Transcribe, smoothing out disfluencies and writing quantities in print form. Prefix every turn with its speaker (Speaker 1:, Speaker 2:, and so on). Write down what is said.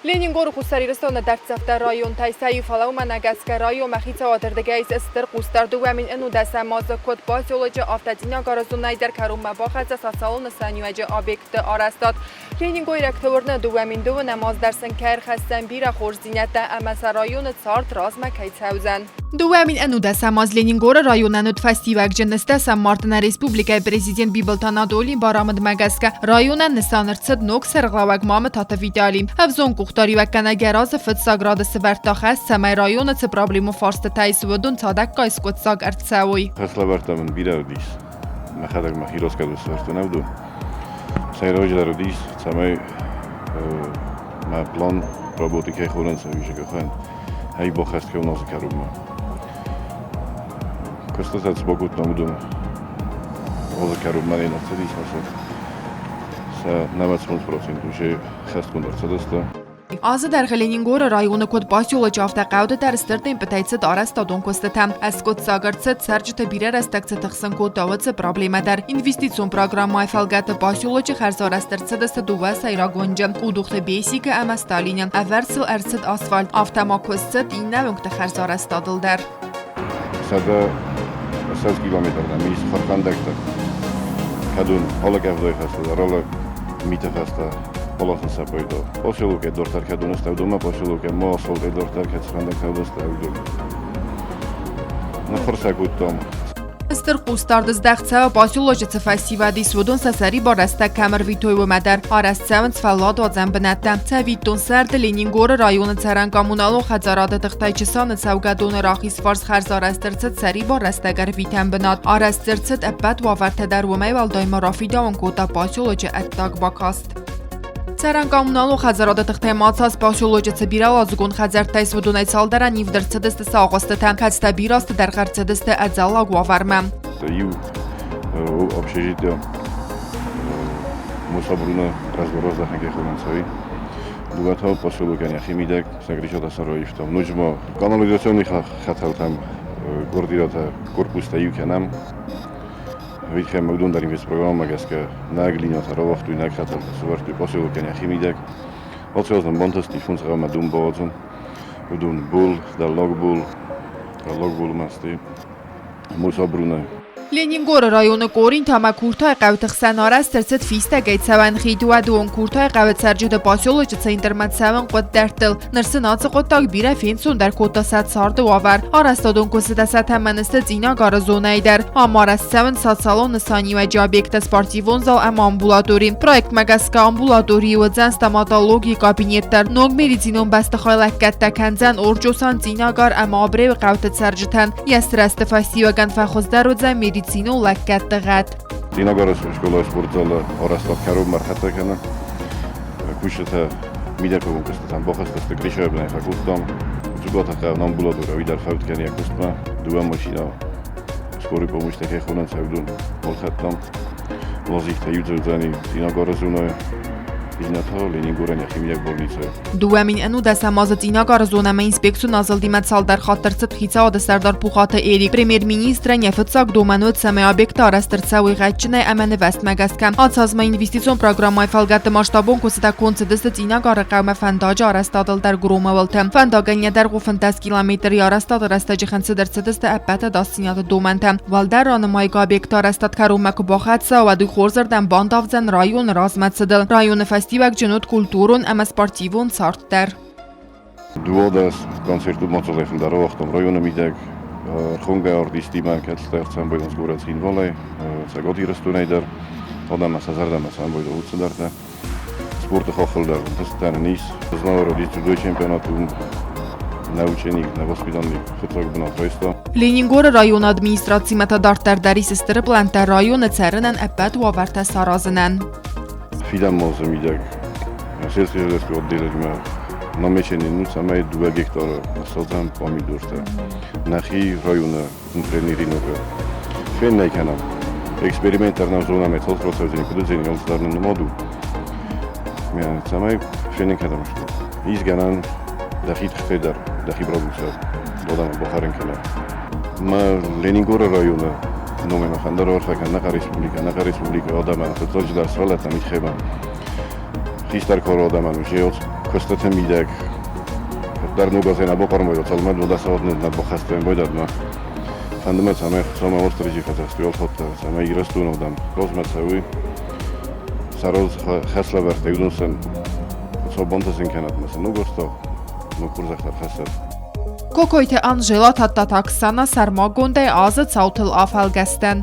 Speaker 1: Ленингоры Хуссар Ирыстоны дӕрддзӕфдӕр районтӕй сӕ иу, фӕлӕ уымӕ нӕ гӕсгӕ районмӕ хицауады рдыгӕй стыр хъусдард 2011 азы куыд поселочы, афтӕ Цъинагары зонӕй дӕр кӕронмӕ бахӕццӕ социалон нысаниуӕджы объектты арӕзтад. Ленингойрӕгты уырны, 2009 аз дӕр сын кӕй ӕрхӕсдзӕн бирӕ хорздзинӕдтӕ ӕмӕ сӕ районы цард размӕ кӕй цӕудзӕн. 2011 аз Ленингоры районӕн уыд фӕстиуӕгджын ӕстдӕсӕм марты нӕ республикӕйы президент Бибылты Анатолийы барамындмӕ гӕсгӕ районӕн нысан ӕрцыд ног сӕргълӕууӕг Мамытаты Виталий. Ӕвзонг къухдариуӕггӕнӕг йӕ разы фыццаг рады сывӕрдта хӕс, цӕмӕй районы цы проблемон фарстытӕ ис, уыдон цадӕггай скъуыддзаг ӕрцӕуой.
Speaker 2: Хӕслӕвӕрдтӕ мын бирӕ уыдис. Мӕхӕдӕг мӕхи роскӕды сывӕрдтон ӕвдон. Сӕйраджыдӕр уыдис, цӕмӕй мӕ план работы кӕй хонынц, уый ӕй баххӕст кӕнын ацы кӕронмӕ. Куыстытӕ цы бакодтам, уыдон азы кӕронмӕ не ӕрцыдис, сӕ нымӕц 5% уже хӕстгонд ӕрцыдысты.
Speaker 1: Азы дӕргъы Ленингоры районы куыд поселочы, афтӕ хъӕуты дӕр стыр темпытӕй цыд арӕзтадон куыстытӕ. Ӕскъуыддзаг ӕрцыд, цӕрджыты бирӕ рӕстӕг цы тыхсын кодта, уыцы проблемӕ дӕр. Инвестицион программӕйы фӕлгӕты поселочы хӕрзарӕзт ӕрцыдысты дыууӕ сӕйраг уынджы – Къудухты Бесикы ӕмӕ Сталины. Ӕвӕрд сыл ӕрцыд асфальт, афтӕ ма куыст цыд иннӕ уынгты хӕрзарӕзтадыл дӕр.
Speaker 2: 120 километр нӕм ис хӕрхӕндӕгтӕ. Кӕд уын алы къӕвдайы фӕстӕ дӕр, алы миты фӕстӕ аласын сӕ пайда. Поселокӕй дарддӕр кӕд уын ӕвдомӕ поселокӕй ма асфальтӕй дарддӕр кӕд фӕндӕгтӕ уыдысты ӕвдом. Ныххуыр сӕ кодтам.
Speaker 1: Стыр хъусдард здӕхт цӕуы поселочы цы фӕсивӕд ис, уыдон сӕ сӕрибар рӕстӕг кӕм ӕрвитой, уымӕ дӕр. Арӕзт цӕуынц фӕлладуадзӕн бынӕттӕ. Цӕвиттон, сӕрды Ленингоры районы цӕрӕн коммуналон хӕдзарады тыхтӕй Чысаны цӕугӕдоны рахизфарс хӕрзарӕзт ӕрцыд сӕрибар рӕстӕг ӕрвитӕн бынат. Арӕзт ӕрцыд ӕппӕт уавӕртӕ дӕр, уымӕй уӕлдай ма рафидауын кодта поселочы ӕддаг бакаст. Цӕрӕн коммуналон хӕдзарады тыхтӕй ма цас поселочы цы бирӕуӕладзыгон хӕдзӕрттӕ ис, уыдонӕй цалдӕрӕн ивд ӕрцыдысты сӕ агъуыстытӕ, кӕцытӕ бирӕ азты дӕргъы ӕрцыдысты ӕдзӕллаг уавӕрмӕ.
Speaker 2: Иу общежитие Мусабруны раздӕхӕн кӕй хонынц, уый. Дыууӕ та поселокӕн йӕхи мидӕг Сагришата сӕрвӕййӕфтам. Ноджы ма канализационный хӕтӕлтӕм квартирӕтӕ, корпустӕ иу кӕнӕм. Видхӕм уыдон дӕр инвестпрограммӕмӕ гӕсгӕ нӕ глинӕтӕ рауагътой, нӕ хӕтӕлтӕ сӕвӕрдтой поселокӕн йӕхи мидӕг. Ацӕудзӕн бантысти фондз ӕмӕ дон бауадзын. Уыдон бол, дӕллаг бол, дӕллаг болмӕ стӕй Мусабруны.
Speaker 1: Ленингоры районы Къоринт ӕмӕ Куртайы хъӕуты хсӕн арӕзт ӕрцыд фистӕгӕй цӕуӕн хид. Уӕды онг Куртайы хъӕуы цӕрджыты поселочы центрмӕ цӕуын хъуыд дӕрдтыл. Ныр сын ацы хъуыддаг бирӕ фенцондӕр кодта сӕ царды уавӕр. Арӕзтадон куыстытӕ сӕ тӕмӕны сты Цъинагары зонӕйы дӕр. Ам арӕзт цӕуынц социалон нысаниуӕджы объекттӕ, спортивон зал ӕмӕ амбулатори. Проектмӕ гӕсгӕ амбулаторийы уыдзӕн стоматологийы кабинет дӕр. Ног медицинон бӕстыхай лӕггӕдтӕ кӕндзӕн Орчосан, Цъинагар ӕмӕ Абреуы хъӕуты цӕрджытӕн. Йӕ сырӕзты фӕстиуӕгӕн фӕхуыздӕр уыдзӕн медицинон лӕггӕдты гъӕд.
Speaker 2: Цъинагары скъолайы спортзалы арӕзтад кӕронмӕ ӕрхӕццӕ кӕны. Кусджытӕ мидӕггагон куыстытӕм бахызтысты, Гришайы бынӕй фӕкодтам. Дзугаты хъӕуы амбулатори уый дӕр фӕуд кӕны йӕ куыстмӕ. Дыууӕ машинӕ скорый помощь кӕй хонынц, уыдон балхӕдтам. Лазихтӕ иудзӕудзӕни Цъинагары зонӕйы, иннӕ та Ленингорӕн йӕхи мидӕг больницӕйы.
Speaker 1: 2019 азы Цъинагары зонӕмӕ инспекцион азылдимӕ цалдӕр хатт ӕрцыд хицауады сӕрдар Пухаты Эрик. Премьер-министрӕн йӕ фыццаг домӕн уыд, цӕмӕй объекты арӕзт ӕрцӕуой гъӕдджынӕй ӕмӕ нывӕзтмӕ гӕсгӕ. Ацы азмӕ инвестицион программӕйы фӕлгӕтты масштабон куыстытӕ конд цыдысты Цъинагары хъӕумӕ фӕндаджы арӕзтадыл дӕр Громовылты. Фӕндагӕн йӕ дӕргъ у 15 километр, йӕ арӕзтады рӕстӕджы хынцыд ӕрцыдысты ӕппӕт ӕдасдзинады домӕнтӕ. Уӕлдӕр ранымайгӕ объекты арӕзтад кӕронмӕ куы бахӕццӕ, уӕд уый хорзӕрдӕм бандавдзӕн районы размӕцыдыл. Районы фӕстиуӕгджын уыд культурон ӕмӕ спортивон цард дӕр.
Speaker 2: 12 концерты мадзалӕй фылдӕр ауагътам районы мидӕг. Ӕрхонгӕ артисттимӕ, кӕцытӕ ӕрцӕмбӕлынц горӕт Цхинвалӕй, Цӕгат Ирыстонӕй дӕр. Адӕмӕн сӕ зӕрдӕмӕ сӕмбӕлы уыцы цыдӕртӕ. Спорты хаххыл дӕр ӕнтыстытӕ нын ис. Знауыры дзюдойы чемпионат уым нӕ ученик, нӕ воспитанник фыццаг бынат райста.
Speaker 1: Ленингоры районы администрацимӕ та дарддӕр дӕр ис стыр плӕнттӕ районы цӕрынӕн ӕппӕт уавӕртӕ саразынӕн.
Speaker 2: Фидӕн мазы мидӕг сельскохозяйственный отделимӕ намечены ну, цӕмӕй 2 гектары ныссадзӕм помидортӕ. Нӕхи районы тренериногы феннӕй кӕнӕм. Эксперимент дӕр нӕм зонӕм, цал рацӕудзӕни, куыд уыдзӕни, алцыдӕр нын нымад у. Цӕмӕй фенын кӕнӕм, что ис гӕнӕн дӕхи тыхтӕй дӕр, дӕхи продукцийӕ адӕмӕн бахӕрын кӕнӕм. Мӕ Ленингоры районы номӕй махӕн дӕр арфӕ кӕнӕм нӕ республикӕ, нӕ республикӕйы адӕмӕн, фыццаджыдӕр сывӕллӕттӕн, итхемӕ. Хистӕр кары адӕмӕн уже. Куыстыты мидӕг дӕр ног азӕй нӕ бахъарм цалынмӕ дыууадӕсӕвӕд нӕ бахӕстой ӕмбойдадмӕ. Фӕнды мӕ, цӕмӕй Хуыцаумӕ Уастырджи фӕдзӕхст уӕлхъӕдтӕ, цӕмӕй Ирыстоны адӕм размӕ цӕуой, сӕ раз хӕслӕвӕрдтӕ, уыдон сын Хуыцау бантысын кӕнӕд ӕмӕ сын ног азтӕ, ног хорзӕхтӕ ӕрхӕссӕд.
Speaker 1: Кокойты Анжела, Тадтаты Оксана сӕрмагондӕй азы цаутыл афӕлгӕстӕн.